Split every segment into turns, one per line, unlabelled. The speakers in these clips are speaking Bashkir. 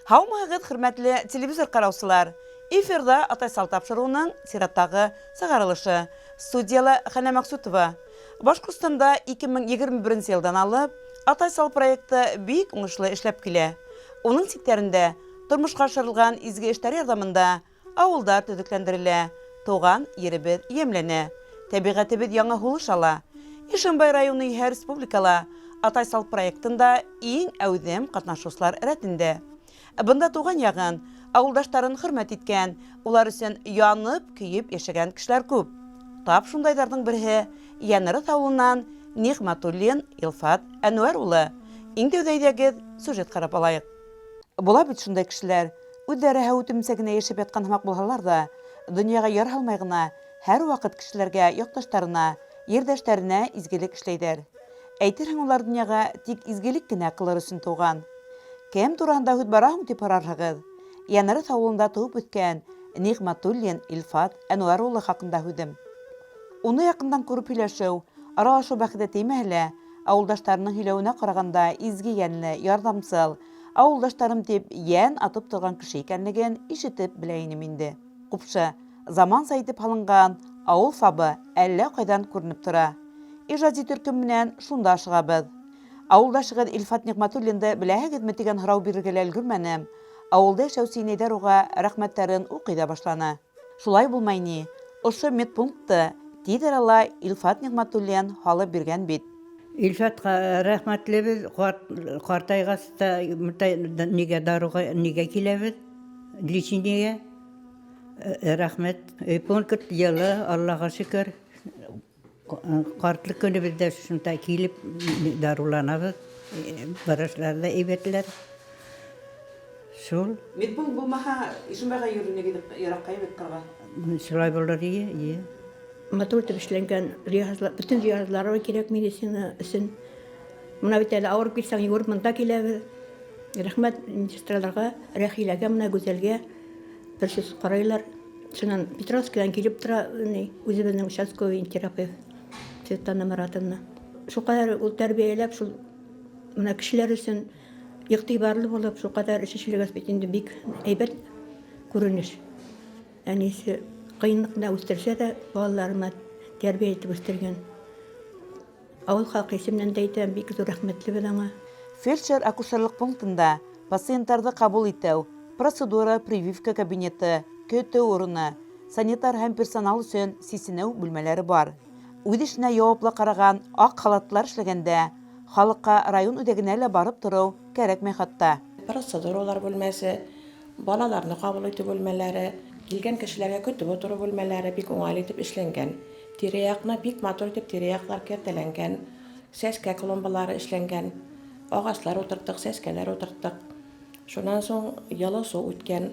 Һаумыһығыҙ, хөрмәтле телевизор ҡараусылар! Эфирҙа Атайсал тапшырыуының сираттағы сығарылышы. Студияла Хәнә Мәҡсүтова. Башҡортостанда 2021 йылдан алып Атайсал проекты бик уңышлы эшләп килә. Уның сиктәрендә тормошҡа ашырылған изге эштәр ярҙамында Авылдар төҙекләндерелә, туган еребеҙ ямьләнә, тәбиғәтебеҙ яңа һулыш ала. Ишембай районы иһә республикала Атайсал проектында иң әүҙем ҡатнашыусылар рәтендә. Бында туган ягын, авылдаштарын хөрмәт иткән, улар өсөн янып-көйөп яшәгән кешеләр күп. Тап шундайҙарҙың береһе, Йәнырыҫ авылынан Ниғмәтуллин Илфат Әнүәр улы. Иң тәүҙә әйҙәгеҙ, сюжет ҡарап алайыҡ. Була бит шундай кешеләр, Үзләре һәүетемсә генә яшәп яткан һымак булһалар да, дөньяга яр һалмай гына, һәрвакыт кешеләргә, якташларына, ердәшләренә изгелек эшләйҙәр. Әйтерһең, улар дөньяга тик изгелек кенә кылыр өсөн тыуган. Кем тураһында һүҙ бара һуң дип һорарһығыҙ? Янырыҫ авылында туып үҫкән Ниғмәтуллин Илфат Әнүәр улы хакында һүҙем. Уны яҡындан күреп һөйләшеү, аралашыу бәхете теймәһә лә, авылдаштарының һөйләүенә ҡарағанда изге йәнле, ярҙамсыл, Авылдаштарым дип йән атып торган кеше икәнлеген ишетеп белә инем инде. Купшы, заманча итеп һалынган авыл ФАБы әллә кайдан күренеп тора. Ижади төркем менән шунда ашыгабыз. Авылдашыгыз Илфат Нигъмәтуллинды беләһегезме дигән һорау бирергә лә өлгермәнем, авылда яшәүче инәйҙәр уға рәхмәттәрен укый да башланы. Шулай булмай ни, ошо медпунктты тиҙ арала Илфат Нигъмәтуллин һалып биргән бит.
Илфатка рәхмәтлебез, карт, картайгач та нигә даруга нигә киләбез, лечениегә. Рәхмәт. Пункт елы, Аллага шөкер. Картлык көнебездә шунда килеп даруланабыз. Врачлар да әйбәтләр. Шул.
Медпункт булмаһа, Ишембайга йөрер идек, еракка бит кырга.
Шулай булыр ие, ие.
Матур итеп эшләнгән җиһазлар, бөтен җиһазлары кирәк медицина өчен. Менә бит әле авырып китсәң, йөгереп монда киләбез. Рәхмәт медсестраларга, Рәхиләгә, менә Гүзәлгә. Бер сүз карайлар. Шуннан Петровскийдан килеп тора, ни, үзебезнең участковый терапевт Светлана Маратовна. Шулкадәр ул тәрбияләп, шул менә кешеләр өчен игътибарлы булып, шулкадәр эш эшләгәч бит инде бик әйбәт күренеш. Әнисе кыенлык белән үстерсә дә, балаларына тәрбия итеп үстергән. Авыл халкы исеменнән дә әйтәм, бик зур рәхмәтлебез аңа.
Фельдшер-акушерлык пунктында пациентларны кабул итү, процедура, прививка кабинеты, көтү урыны, санитар һәм персонал өчен сисенү бүлмәләре бар. Үз эшенә җаваплы караган ак халатлылар эшләгәндә, халыкка район үзәгенә лә барып тору кәрәкми хәтта.
Процедуралар бүлмәсе, Балаларны кабул итү бүлмәләре, килгән кешеләргә көтеп утыру бүлмәләре бик уңайлы итеп эшләнгән. Тирә-якны бик матур итеп тирә-яклар кәртәләнгән, сәскә клумбалары эшләнгән. Агачлар утырттык, сәскәләр утырттык. Шуннан соң җылы су үткән.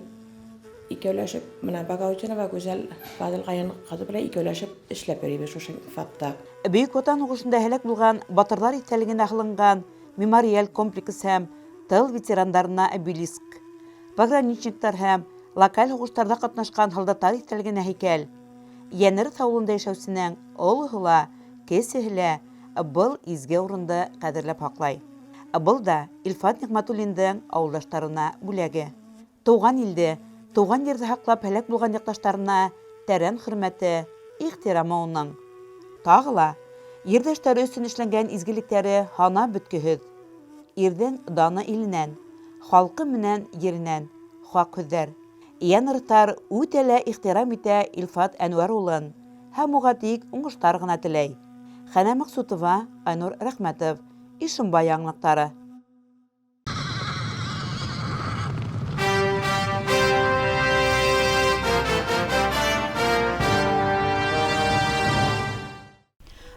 Икәүләшеп, менә Багаутдинова Гүзәл Фазыл Гаян кызы белән икәүләшеп эшләп йөрибез шушы ФАПта.
Бөек Ватан сугышында һәлак булган батырлар истәлегенә һалынган мемориаль комплекс һәм тыл ветераннарына обелиск, пограничниклар һәм локаль һугышларда катнашкан һалдатлар истәлегенә һәйкәл. Йәнерс авылында яшәүченең олыһы ла, кесеһе лә был изге урынды кадерләп һаклай. Был да Илфат Нигъмәтуллиндың авылдаштарына бүләге. Туган илде, туган ерде һаклап һәлак булган якташларына тәрән хөрмәте, ихтирамы уның. Тагы ла, ердәшләре өчен эшләнгән изгелекләре һанап беткеһез. Ирдең даны иленән, халкы менән еренән, хак һүҙҙәр. Йәнртар үтә лә ихтирам итә Илфат Әнүәр улын һәм уға тик уңыштар ғына теләй. Хәнә Мәҡсутова, Айнур Рәхмәтов, Ишембай яңалыҡтары.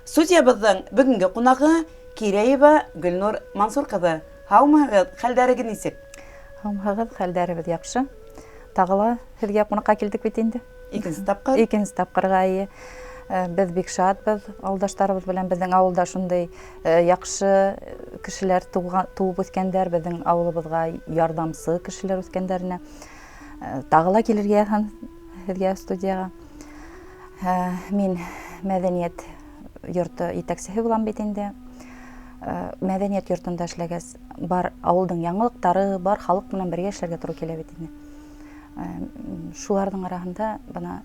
Студиябыҙҙың бөгөнгө ҡунағы Кирәева Гөлнур Мансур ҡыҙы. Һаумыһығыҙ, хәлдәрегеҙ нисек?
Һаумыһығыҙ, хәлдәребеҙ яҡшы. Тағы ла һеҙгә ҡунаҡҡа килдек бит инде.
Икенсе тапҡыр.
Икенсе тапҡырға, эйе. Э, беҙ бик шатбыҙ ауылдаштарыбыҙ белән. Беҙҙең ауылда шундай э, яҡшы кешеләр туып үҫкәндәр, беҙҙең ауылыбыҙға ярҙамсы кешеләр үҫкәндәренә. Э, тағы ла килергә яҙһын һеҙгә студияға. Мин мәҙәниәт йорто етәксеһе булам бит инде. Мәҙәниәт йортонда эшләгәс, бар ауылдың яңылыҡтары, бар халыҡ менән бергә эшләргә тура килә бит инде. Шуларҙың араһында бына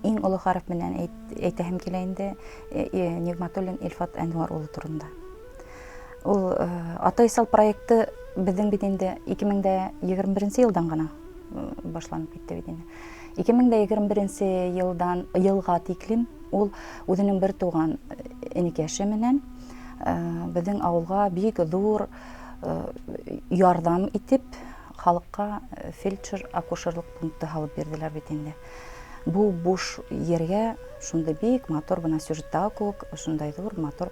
иң оло хәреф менән әйтәһем килә инде Ниғмәтуллин Илфат Әнүәр улы турында. Ул Атайсал проекты беҙҙең бит инде 2021 йылдан ғына башланып китте бит инде. 2021 йылдан йылға тиклем ул үҙенең бер туған энекәше менән беҙҙең ауылға бик ҙур ярҙам итеп халыҡҡа фельдшер-акушерлыҡ пункты һалып бирҙеләр бит инде. Бу буш ергә шундай бик матур бына сюжеттағы кеүек шундай ҙур матур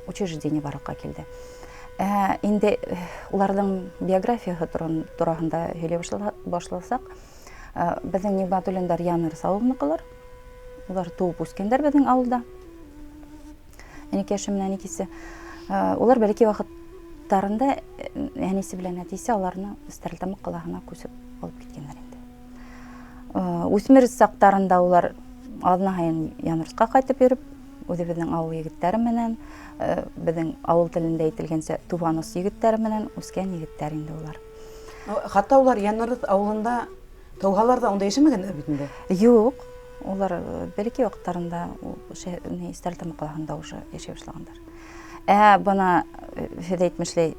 учреждение барлыҡҡа килде. Ә инде уларҙың биографияһы тураһында һөйләй башласаҡ, беҙҙең Ниғмәтуллиндар Янырс ауылыныҡылар. Улар тыуып үҫкәндәр беҙҙең ауылда. Энекәше менән икесе. Улар бәләкәй ваҡыттарында әнисе белән әтисе аларны Стәрлетамаҡ ҡалаһына күсеп алып киткәндәр инде. Үҫмер саҡтарында улар аҙна һайын Янырсҡа ҡайтып йөрөп, үҙебеҙҙең ауыл егеттәре менән, беҙҙең ауыл телендә әйтелгәнсә, тубанос егеттәре менән үҫкән егеттәр инде улар.
Хатта улар Янырс ауылында тыуһалар ҙа унда йәшәмәгәндәр бит инде.
Юҡ, улар бәләкәй ваҡыттарында Стәрлетамаҡ ҡалаһында уже йәшәй башлағандар. Ә бына һеҙ әйтмешләй,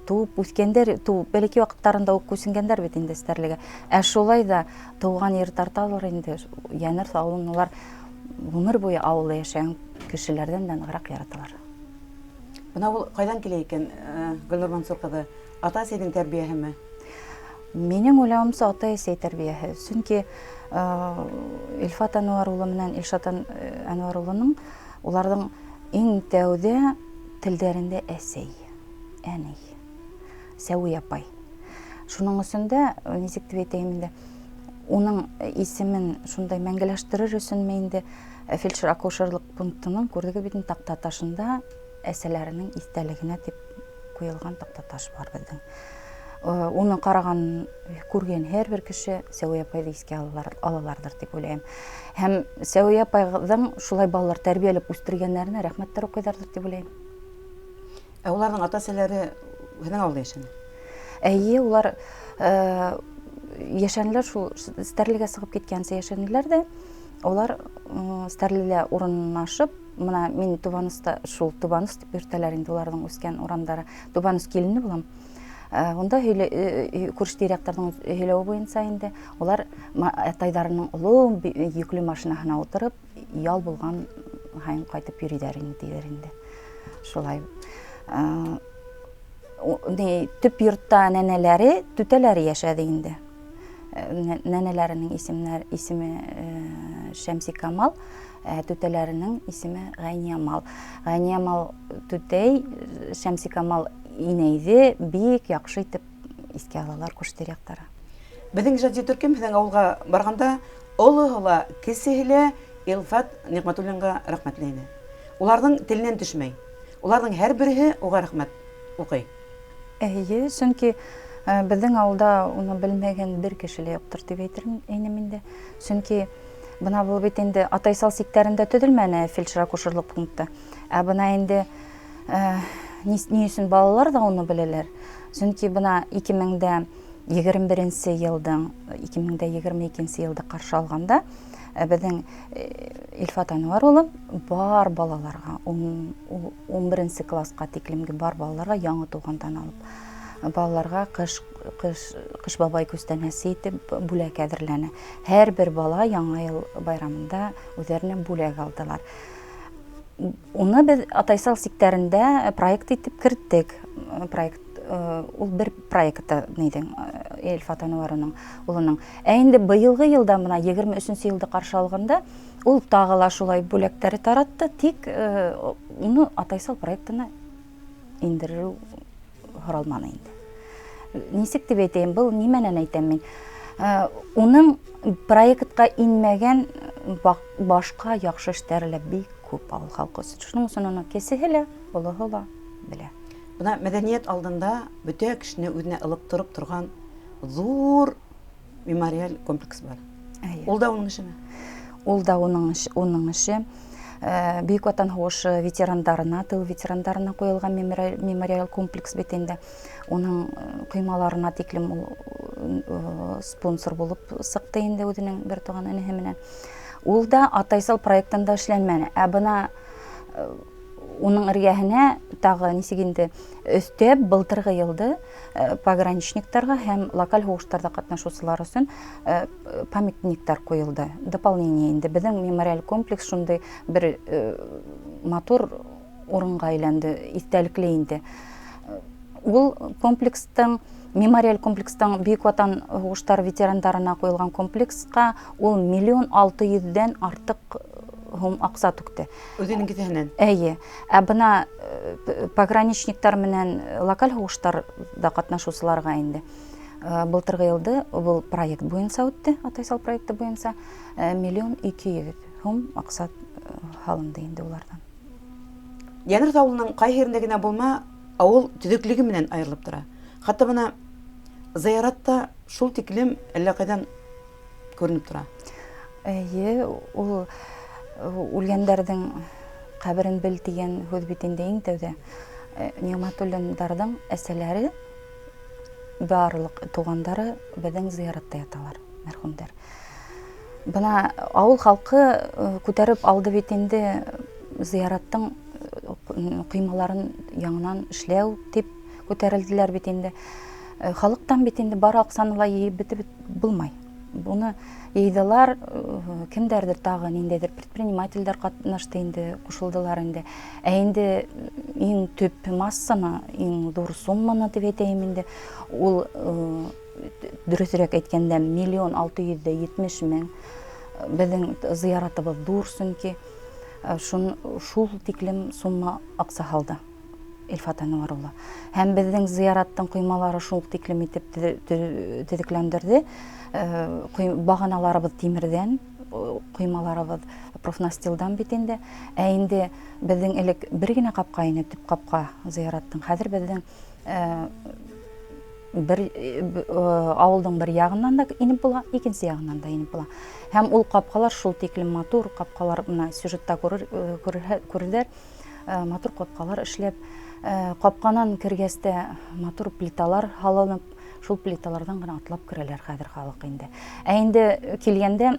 тыуып үҫкәндәр, тыуып бәләкәй ваҡыттарында уҡ күсенгәндәр бит инде Стәрлегә. Ә шулай ҙа тыуған ер тарталар инде. Янырс ауылын улар ғүмер буйы ауылда йәшәгән кешеләрҙән дә нығыраҡ яраталар.
Бына ул ҡайҙан килә икән, Гөлнур Мансур ҡыҙы? Ата-әсәйҙең тәрбиәһеме?
Минең уйлауымса, ата-әсәй тәрбиәһе. Сөнки Илфат Әнүәр улы менән Илшат Әнүәр улының уларҙың иң тәүҙә телдәрендә әсәй, әней, Сәүи апай. Шуның өсөн дә, нисек тип әйтәйем инде, уның исемен шундай мәңгеләштерер өсөнмө инде фельдшер-акушерлыҡ пунктының күрҙегеҙ бит инде таҡта ташында әсәләренең иҫтәлегенә тип ҡуйылған таҡта таш бар беҙҙең. Уны ҡараған, күргән һәр бер кеше Сәүи апайҙы иҫкә алаларҙыр тип уйлайым. Һәм Сәүи апайҙың шулай балалар тәрбиәләп үҫтергәндәренә рәхмәттәр уҡыйҙарҙыр тип уйлайым.
Ә уларҙың ата-әсәләре һеҙҙең ауылда йәшәне?
Эйе, улар йәшәнеләр, шул Стәрлегә сығып киткәнсе йәшәнеләр ҙә, улар Стәрлелә урынлашып, бына мин Тубаныста, шул Тубаныс тип йөртәләр инде уларҙың үҫкән урамдары, Тубаныс килене булам. Унда күрше тирә-яҡтарҙың һөйләүе буйынса инде улар атайҙарының оло йөклө машинаһына ултырып, ял булған һайын ҡайтып йөрөйҙәр инде, тиҙәр инде. Шулай. Төп йортта нәнәләре, түтәләре йәшәде инде. Нәнәләренең исеме Шәмси Камал, түтәләренең исеме Ғәйниямал. Ғәйниямал түтәй, Шәмси Камал инәйҙе бик яҡшы итеп иҫкә алалар күрше тирә-яҡтары.
Беҙҙең ижади төркөм һеҙҙең ауылға барғанда олоһо ла, кесеһе лә Илфат Ниғмәтуллинға рәхмәтле ине. Уларҙың теленән төшмәй. Уларҙың һәр береһе уға рәхмәт уҡый.
Эйе, сөнки беҙҙең ауылда уны белмәгән бер кеше лә юҡтыр тип әйтер инем инде. Сөнки бына был бит инде Атайсал сиктәрендә төҙөлмәне фельдшер-акушерлыҡ пункты. Ә бына инде ни өсөн балалар ҙа уны беләләр? Сөнки бына ике мең дә егерме беренсе йылдың, ике мең дә егерме икенсе йылды ҡаршы алғанда беҙҙең Илфат Әнүәр улы бар балаларға, ун беренсе класҡа тиклемге бар балаларға яңы тыуғандан алып балаларға ҡыш бабай күстәнәсе итеп бүләк әҙерләне. Һәр бер бала яңы йыл байрамында үҙҙәренә бүләк алдылар. Уны беҙ Атайсал сиктәрендә проект итеп керттек. Проект ул бер проекты нейҙең Илфат Әнүәрының улының. Ә инде быйылғы йылда бына егерме өсөнсө йылды ҡаршы алғанда ул тағы ла шулай бүләктәре таратты, тик уны Атайсал проектына индереү һоралманы инде. Нисек тип әйтәйем, был нимәнән әйтәм мин? Уның проектҡа инмәгән башҡа яҡшы эштәре лә бик күп ауыл халҡы өсөн. Шуның өсөн уны кесеһе лә, олоһо ла белә.
Бына мәҙәниәт алдында бөтә кешене үҙенә ылыҡтырып торған ҙур мемориаль комплекс бар.
Эйе.
Ул да уның эшеме?
Ул да уның эше. Бөйөк Ватан һуғышы ветерандарына, тыл ветерандарына ҡуйылған мемориаль комплекс бит инде. Уның ҡоймаларына тиклем ул спонсор булып сыҡты инде үҙенең бер туған энеһе менән. Ул да Атайсал проектында эшләнмәне. Ә бына уның эргәһенә тағы нисек инде өҫтәп былтырғы йылды пограничниктарға һәм локаль һуғыштарҙа ҡатнашыусылар өсөн памятниктар ҡуйылды. Дополнение инде беҙҙең мемориаль комплекс шундай бер матур урынға әйләнде, иҫтәлекле инде. Ул комплекстың, мемориаль комплекстың Бөйөк Ватан һуғыштары ветерандарына ҡуйылған комплексҡа ул 1 600 000-дән артыҡ һум аҡса түкте.
Үҙенең кеҫәһенән?
Эйе. Ә бына пограничниктар менән локаль һуғыштарҙа ҡатнашыусыларға инде былтырғы йылды был проект буйынса үтте, Атайсал проекты буйынса 1 200 000 һум аҡса һалынды инде уларҙан.
Йәнерт ауылының ҡайһы ерендә генә булма, ауыл төҙөклөгө менән айырылып тора. Хатта бына зыярат та шул тиклем әллә ҡайҙан күренеп тора.
Эйе, ул үлгәндәрҙең ҡәберен бел тигән һүҙ бит инде иң тәүҙә. Ниғмәтуллиндарҙың әсәләре, барлыҡ туғандары беҙҙең зыяратта яталар, мәрхүмдәр. Бына ауыл халҡы күтәреп алды бит инде зыяраттың ҡоймаларын яңынан эшләү тип күтәрелделәр бит инде. Халыҡтан бит инде бар аҡсаны ла йыйып бөтөп булмай. Буны йыйҙылар, кемдәрҙер тағы ниндәйҙер предпринимателдәр ҡатнашты инде, ҡушылдылар инде. Ә инде иң төп массаны, иң ҙур сумманы тип әйтәйем инде, ул дөрөҫөрәк әйткәндә 1 670 000. Беҙҙең зыяратыбыҙ ҙур, сөнки шул тиклем сумма аҡса һалды Илфат Әнүәр улы. Һәм беҙҙең зыяраттың ҡоймалары шул тиклем итеп төҙөкләндерҙе. Бағаналарыбыҙ тимерҙән, ҡоймаларыбыҙ профнастилдан бит инде. Ә инде беҙҙең элек бер генә ҡапҡа ине, төп ҡапҡа зыяраттың. Хәҙер беҙҙең бер ауылдың бер яғынан да инеп була, икенсе яғынан да инеп була. Һәм ул ҡапҡалар шул тиклем матур ҡапҡалар, бына сюжетта күрерҙәр, матур ҡапҡалар эшләп, ҡапҡанан кергәс тә матур плиталар һалынып, шул плиталарҙан ғына атлап керәләр хәҙер халыҡ инде. Ә инде килгәндә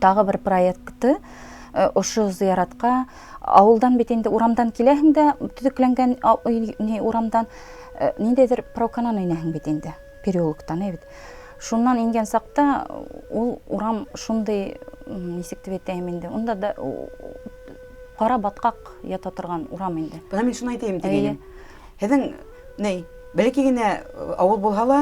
тағы бер проекты ошо зыяратҡа ауылдан бит инде урамдан киләһең дә, төҙөкләнгән урамдан ниндәйҙер проканан инәһең бит инде, переулоктан, бит. Шуннан ингән саҡта ул урам шундай, нисек тип әйтәйем инде, унда да ҡара батҡаҡ ята торған урам инде.
Бына мин шуны әйтәйем тигәйнем. Һеҙҙең ни, бәләкәй генә ауыл булһа ла,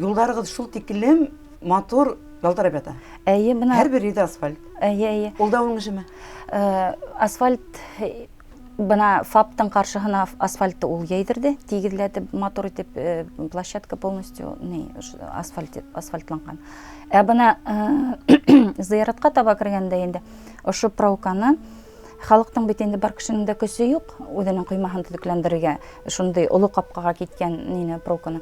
юлдарығыҙ шул тиклем матур ялтырап ята.
Эйе, бына
һәр бер ерҙә асфальт.
Эйе, эйе.
Ул да уның эшеме?
Асфальт бына ФАПтың ҡаршыһына асфальтты ул йәйҙерҙе, тигеҙләтеп, матур итеп, площадка полностью ни, асфальт, асфальтланған. Ә бына зыяратҡа таба кергәндә инде ошо проуканы халыҡтың бит инде бар кешенең дә көсө юҡ үҙенең ҡоймаһын төҙөкләндерергә, шундай оло ҡапҡаға киткән нине проуканы.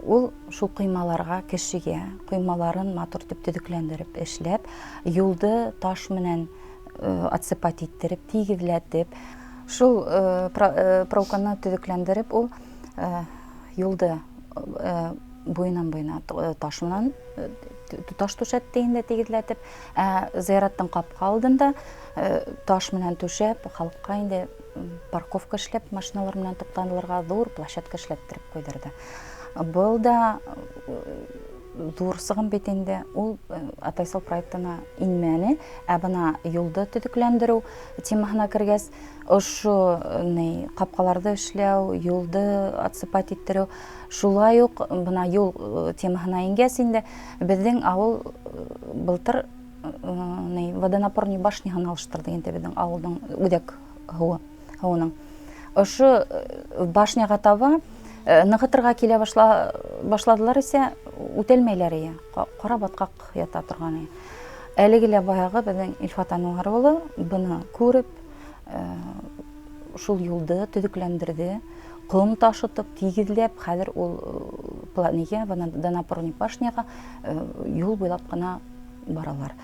Ул шул ҡоймаларға кешегә ҡоймаларын матур итеп төҙөкләндереп эшләп, юлды таш менән отсыпать иттереп, тигеҙләтеп, шул проуканы төҙөкләндереп, ул юлды буйынан буйына таш менән таш түшәтте инде тигеҙләтеп, ә зыяраттың ҡапҡа алдында таш менән түшәп, халыҡҡа инде парковка эшләп, машиналар менән туҡтанылырға ҙур площадка эшләттереп ҡуйҙырҙы. Был да ҙур сығым бит инде, ул Атайсал проектына инмәне, ә бына юлды төҙөкләндереү темаһына кергәс, ошо ни ҡапҡаларҙы эшләү, юлды отсыпать иттереү, шулай уҡ бына юл темаһына ингәс инде беҙҙең ауыл былтыр ни водонапорный башняһын алыштырҙы инде беҙҙең ауылдың үҙәк һыуының. Ошо башняға таба нығытырға килә башладылар исә үтәлмәйләр ие, ҡара батҡаҡ ята торған ие. Әлеге лә баяғы беҙҙең Илфат Әнүәр улы быны күреп, шул юлды төҙөкләндерҙе, ҡом ташытып, тигеҙләп, хәҙер ул нигә, водонапорный башняға юл буйлап ҡына баралар.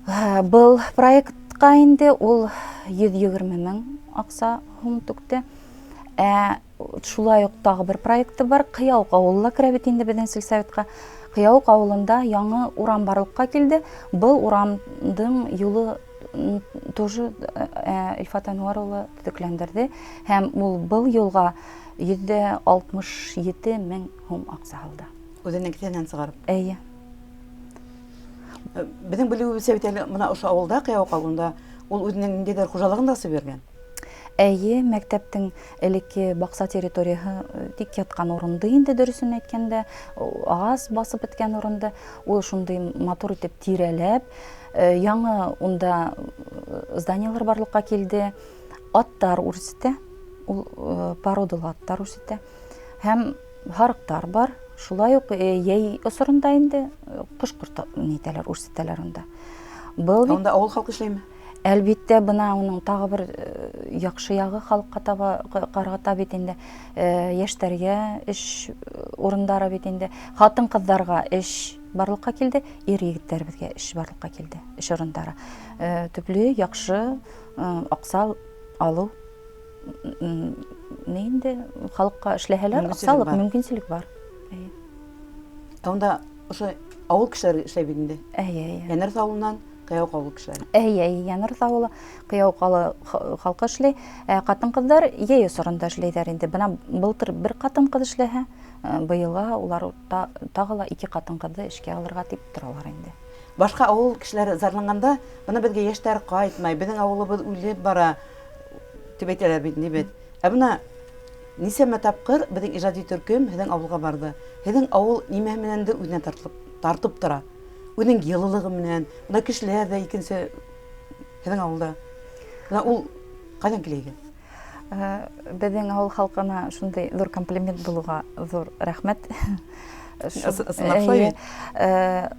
Был проектҡа инде ул 120 мең аҡса һум түкте. Ә шулай уҡ тағы бер проекты бар. Ҡыяуыҡ ауылы ла керә бит инде беҙҙең сельсоветҡа. Ҡыяуыҡ ауылында яңы урам барлыҡҡа килде. Был урамдың юлы тоже Илфат Әнүәр улы төҙөкләндерҙе һәм ул был юлға 167 мең һум аҡса һалды.
Үҙенең кеҫәһенән сығарып.
Эйе.
Беҙҙең белеүебеҙсә бит әле бына ошо ауылда, Ҡыяуыҡ ауылында ул үҙенең ниндәйҙер хужалығын да асып йөрөгән.
Эйе, мәктәптең элекке баҡса территорияһы тик ятҡан урынды инде, дөрөҫөн әйткәндә, ағас басып бөткән урынды. Ул шундай матур итеп тирәләп, яңы унда зданиелар барлыҡҡа килде. Аттар үрсетә, ул породалы аттар үрсетә. Һәм һарыҡтар бар. Шулай уҡ йәй осоронда инде ҡош-ҡорт нитәләр, үрсетәләр унда.
Был бит Унда ауыл халҡы эшләйме?
Әлбиттә, бына уның тағы бер яҡшы яғы халыҡҡа таба ҡарата бит инде. Йәштәргә эш урындары бит инде. Хатын-ҡыҙҙарға эш барлыҡҡа килде, ир-егеттәребеҙгә эш барлыҡҡа килде, эш урындары. Төплө, яҡшы аҡса алыу ни инде халыҡҡа эшләһәләр,
Мөмкинселек
аҡсалыҡ
бар.
мөмкинселек бар. Эйе.
Ә унда ошо ауыл кешеләре эшләй бит инде.
Эйе, эйе.
Йәнерҙ ауылынан Ҡыяуыҡ ауылы кешеләре.
Эйе, эйе, Йәнерҙ ауылы, Ҡыяуыҡ ауылы халҡы эшләй. Ә ҡатын-ҡыҙҙар йәй осоронда эшләйҙәр инде. Бына былтыр бер ҡатын-ҡыҙ эшләһә, быйылға улар тағы ла 2 ҡатын-ҡыҙҙы эшкә алырға тип торалар инде.
Башҡа ауыл кешеләре зарланғанда, бына беҙгә йәштәр ҡайтмай, беҙҙең ауылыбыҙ үлеп бара тип әйтәләр бит инде бит. Ә бына нисәмә тапҡыр беҙҙең ижади төркөм һеҙҙең ауылға барҙы. Һеҙҙең ауыл нимә менәндер үҙенә тартып тора. Үҙенең йылылығы менән, бына кешеләр ҙә икенсе һеҙҙең ауылда. Бына ул ҡайҙан килә икән?
Беҙҙең ауыл халҡына шундай ҙур комплимент булыуға ҙур рәхмәт.
Ысынлап шулай бит.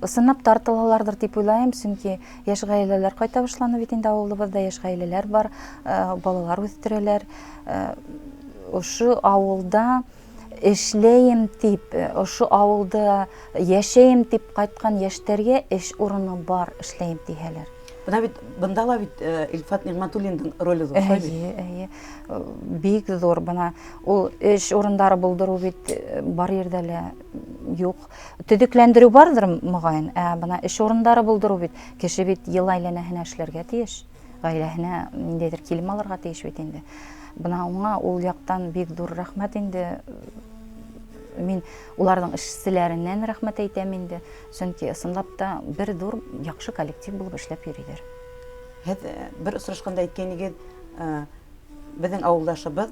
Ысынлап тартылаларҙыр тип уйлайым, сөнки йәш ғаиләләр ҡайта башланы бит инде ауылыбыҙҙа, йәш ғаиләләр бар, балалар үҫтерәләр. Ошо ауылда эшләйем тип, ошо ауылда йәшәйем тип ҡайтҡан йәштәргә эш урыны бар, эшләйем тиһәләр.
Бына бит, бында ла бит Илфат Ниғмәтуллиндың роле ҙур, шулай бит?
Эйе, эйе. Бик ҙур. Бына ул эш урындары булдырыу бит бар ерҙә лә юҡ. Төҙөкләндереү барҙыр моғайын, ә бына эш урындары булдырыу бит, кеше бит йыл әйләнәһенә эшләргә тейеш, ғаиләһенә ниндәйҙер килем алырға тейеш бит инде. Бына уңа ул яҡтан бик ҙур рәхмәт инде. Мин уларҙың эшселәренән рәхмәт әйтәм инде, сөнки ысынлап та бер ҙур яҡшы коллектив булып эшләп йөрөйҙәр.
Һеҙ бер осрашҡанда әйткәнегеҙ, беҙҙең ауылдашыбыҙ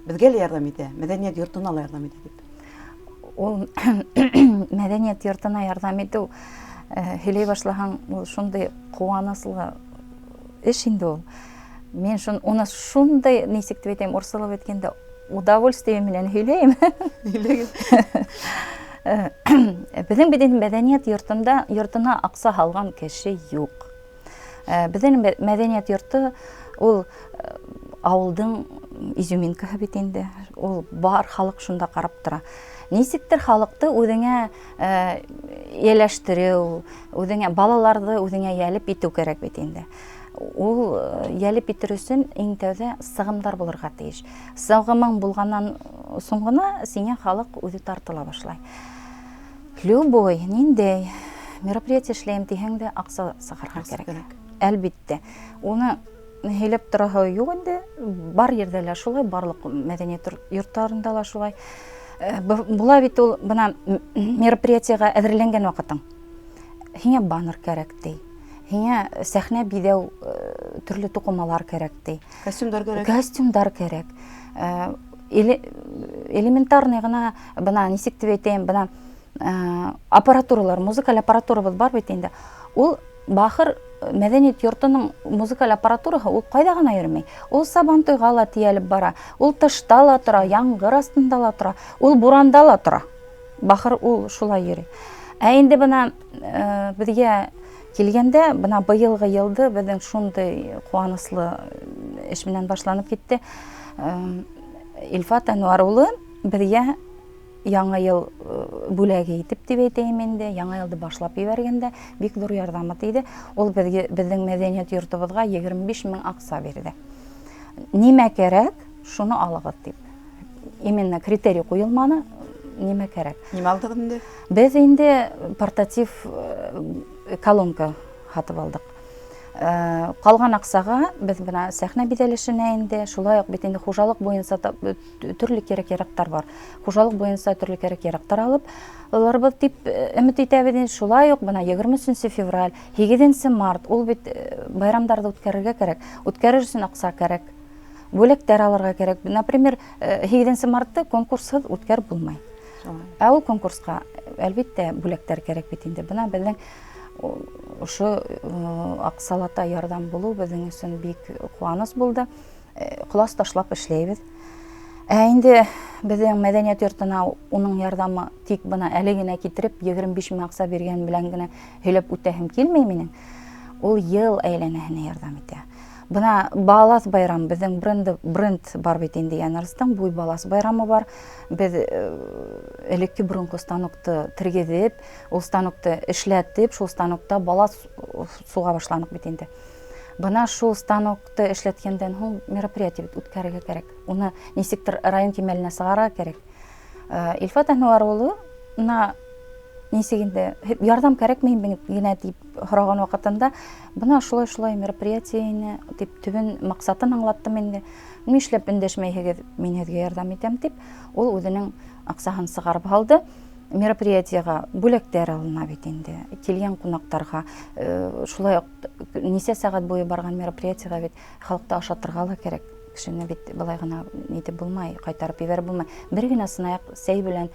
беҙгә лә ярҙам итә, мәҙәниәт йортона ла ярҙам итә тип.
Ул мәҙәниәт йортона ярҙам итеү, һөйләй башлаһаң, ул шундай ҡыуаныслы эш инде ул. Мин уны шундай, нисек тип әйтәйем, урыҫсалап әйткәндә, удовольствие менән һөйләйем.
Һөйләгеҙ.
Беҙҙең бит инде мәҙәниәт йортона аҡса һалған кеше юҡ. Беҙҙең мәҙәниәт йорто ул ауылдың изюминкаһы бит инде. Ул бар халыҡ шунда ҡарап тора. Нисектер халыҡты үҙеңә йәләштереү, үҙеңә балаларҙы үҙеңә йәлеп итеү кәрәк бит инде. Ул йәлеп итер өсөн иң тәүҙә сығымдар булырға тейеш. Сығымың булғаннан һуң ғына сиңә халыҡ үҙе тартыла башлай. Любой, ниндәй мероприятие эшләйем тиһәң дә аҡса сығарырға
Аҡса
кәрәк.
кәрәк.
Әлбиттә. Уны һөйләп тораһы юҡ инде. Бар ерҙә лә шулай, барлыҡ мәҙәниәт йорттарында ла шулай. Була бит ул бына мероприятиеға әҙерләнгән ваҡытың. Һиңә баннер кәрәк ти. Һиңә сәхнә биҙәү, төрлө туҡымалар кәрәк ти.
Костюмдар кәрәк.
Костюмдар кәрәк. Элементарный ғына, бына нисек тип әйтәйем, бына аппаратуралар, музыкаль аппаратурабыҙ бар бит инде. Ул бахыр мәҙәниәт йортоноң музыкаль аппаратураһы ул ҡайҙа ғына йөрөмәй. Ул Сабантуйға ла тейәлеп бара, ул тышта ла тора, яңғыр аҫтында ла тора, ул буранда ла тора. Бахыр ул шулай йөрөй. Ә инде бына беҙгә килгәндә, бына быйылғы йылды беҙҙең шундай ҡыуаныслы эш менән башланып китте. Илфат Әнүәр улы беҙгә Яңы ел бүләге итеп дип әйтәйем инде, яңа елды башлап ебәргәндә бик ҙур ярҙамы тейҙе. Ул беҙгә, беҙҙең мәҙәниәт йортобоҙға 25 мең аҡса бирҙе. Нимә кәрәк, шуны алығыҙ тип. Именно критерий ҡуйылманы, нимә кәрәк.
Нимә алдығыҙ инде?
Беҙ инде портатив колонка һатып алдыҡ. Ҡалған аҡсаға беҙ бына сәхнә биҙәлешенә инде, шулай уҡ бит инде хужалыҡ буйынса төрлө кәрәк-яраҡтар бар. Хужалыҡ буйынса төрлө кәрәк-яраҡтар алып алырбыҙ тип өмөт итәбеҙ инде. Шулай уҡ бына 23 февраль, 8 март, ул бит байрамдарҙы үткәрергә кәрәк. Үткәрер өсөн аҡса кәрәк. Бүләктәр алырға кәрәк. Например, 8 мартты конкурсһыҙ үткәреп булмай. Ә ул конкурсҡа, әлбиттә, бүләктәр кәрәк бит инде. Бына беҙҙең ошо аҡсалата ярҙам булыу беҙҙең өсөн бик ҡыуаныс булды. Ҡолас ташлап эшләйбеҙ. Ә инде беҙҙең мәҙәниәт йортона уның ярҙамы тик бына әле генә китереп 25 мең аҡса биргән белән генә һөйләп үтәһем килмәй минең. Ул йыл әйләнәһенә ярҙам итә. Бына Балас байрам, беҙҙең бренд бар бит инде Янарстың, буй Балас байрамы бар. Беҙ элекке боронғо станокты тергеҙеп, ул станокты эшләтеп, шул станокта балас суға башланыҡ бит инде. Бына шул станокты эшләткәндән һуң мероприятие бит үткәрергә кәрәк. Уны нисектер район кимәленә сығарырға кәрәк. Илфат Әнүәр улы на нисек инде ярҙам кәрәкмәй генә тип һораған ваҡытында бына шулай-шулай мероприятиене тип төбөн маҡсатын аңлаттым инде. Нишләп өндәшмәйһегеҙ, мин һеҙгә ярҙам итәм тип, ул үҙенең аҡсаһын сығарып һалды. Мероприятиеға бүләктәр алына бит инде, килгән ҡунаҡтарға, шулай уҡ нисә сәғәт буйы барған мероприятиеға бит халыҡты ашатырға ла кәрәк. Кешене бит былай ғына нитеп булмай, ҡайтарып ебәреп булмай. Бер генә сынаяҡ сәй белән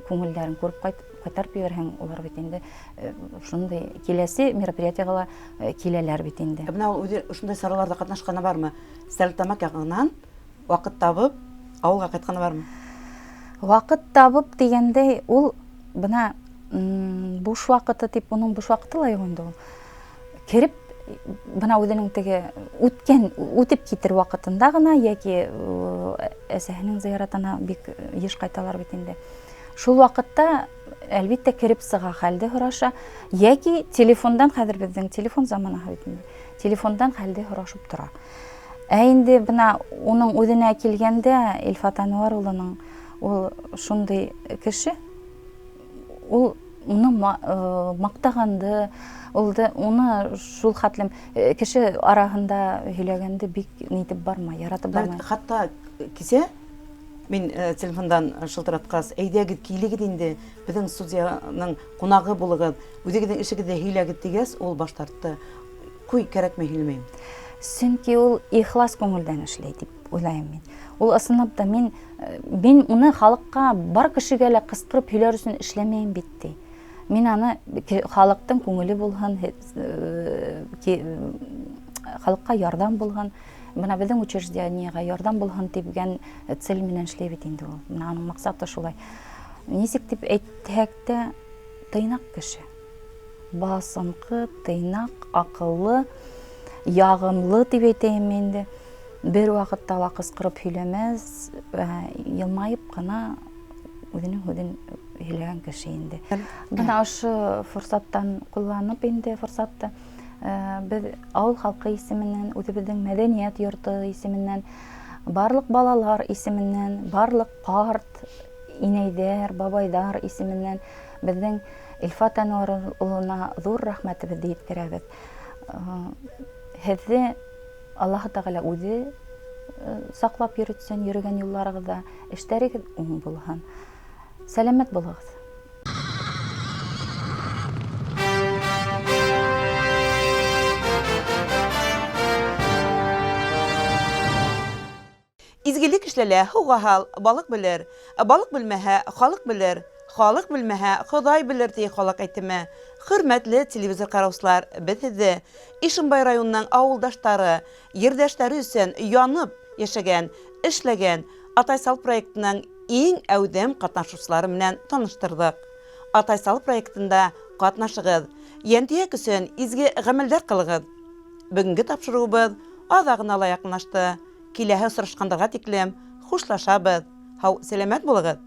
күңелдәрен күреп ҡайтарып ебәрһәң, улар бит инде шундай киләсе мероприятиеға ла киләләр бит инде.
Ә бына ул үҙе ошондай сараларҙа ҡатнашҡаны бармы? Стәрлетамаҡ яғынан ваҡыт табып ауылға ҡайтҡаны бармы?
Ваҡыт табып тигәндәй, ул бына буш ваҡыты тип, уның буш ваҡыты ла юҡ инде ул. Кереп, бына үҙенең теге үткән, үтеп китер ваҡытында ғына, йәки әсәһенең зыяратына бик йыш ҡайталар бит инде. Шул ваҡытта, әлбиттә, кереп сыға, хәлде һораша, йәки телефондан, хәҙер беҙҙең телефон заманаһы бит инде, телефондан хәлде һорашып тора. Ә инде бына уның үҙенә килгәндә, Илфат Әнүәр улының ул шундай кеше, ул уны маҡтағанды, уны шул хәтлем кеше араһында һөйләгәнде бик нитеп бармай, яратып бармай.
Хатта кисә мин телефондан шылтыратҡас, әйҙәгеҙ, килегеҙ инде, беҙҙең студияның ҡунағы булығыҙ, үҙегеҙҙең эшегеҙҙе һөйләгеҙ тигәс, ул баш тартты. Ҡуй, кәрәкмәй, һөйләмәйем.
Сөнки ул ихлас күңелдән эшләй тип уйлайым мин. Ул ысынлап та мин уны халыҡҡа, бар кешегә лә ҡысҡырып һөйләр өсөн эшләмәйем бит ти. Мин аны халыҡтың күңеле булһын, халыҡҡа ярҙам булһын, бына беҙҙең учреждениеға ярҙам булһын тигән цель менән эшләй бит инде ул. Бына уның маҡсаты шулай. Нисек тип әйтһәк тә, тыйнаҡ кеше. Басынҡы, тыйнаҡ, аҡыллы, яғымлы тип әйтәйем инде. Бер ваҡытта ла ҡысҡырып һөйләмәҫ, йылмайып ҡына үҙенең һүҙен һөйләгән кеше инде. Бына ошо форсаттан ҡулланып инде форсатты, беҙ ауыл халҡы исеменән, үҙебеҙҙең мәҙәниәт йорто исеменән, барлыҡ балалар исеменән, барлыҡ ҡарт инәйҙәр, бабайҙар исеменән беҙҙең Илфат Әнүәр улына ҙур рәхмәтебеҙҙе еткерәбеҙ. Һеҙҙе Аллаһы Тәғәлә үҙе саҡлап йөрөтсөн, йөрөгән юлларығыҙҙа эштәрегеҙ уң булһын. Сәләмәт булығыҙ.
Изгелек эшләлә, һыуға һал, балыҡ белер. Балыҡ белмәһә, халыҡ белер. Халыҡ белмәһә, Хоҙай белер, ти халыҡ әйтеме. Хөрмәтле телевизор ҡараусылар, беҙ һеҙҙе Ишембай районының ауылдаштары, ерҙәштәре өсөн янып йәшәгән, эшләгән Атайсал проектының иң әүҙем ҡатнашыусылары менән таныштырҙыҡ. Атайсал проектында ҡатнашығыҙ, йәнтөйәк өсөн изге ғәмәлдәр ҡылығыҙ. Бөгөнгө тапшырыуыбыҙ аҙағына ла яҡынлашты. Киләһе осрашҡандарға тиклем хушлашабыҙ. Һау, сәләмәт булығыҙ.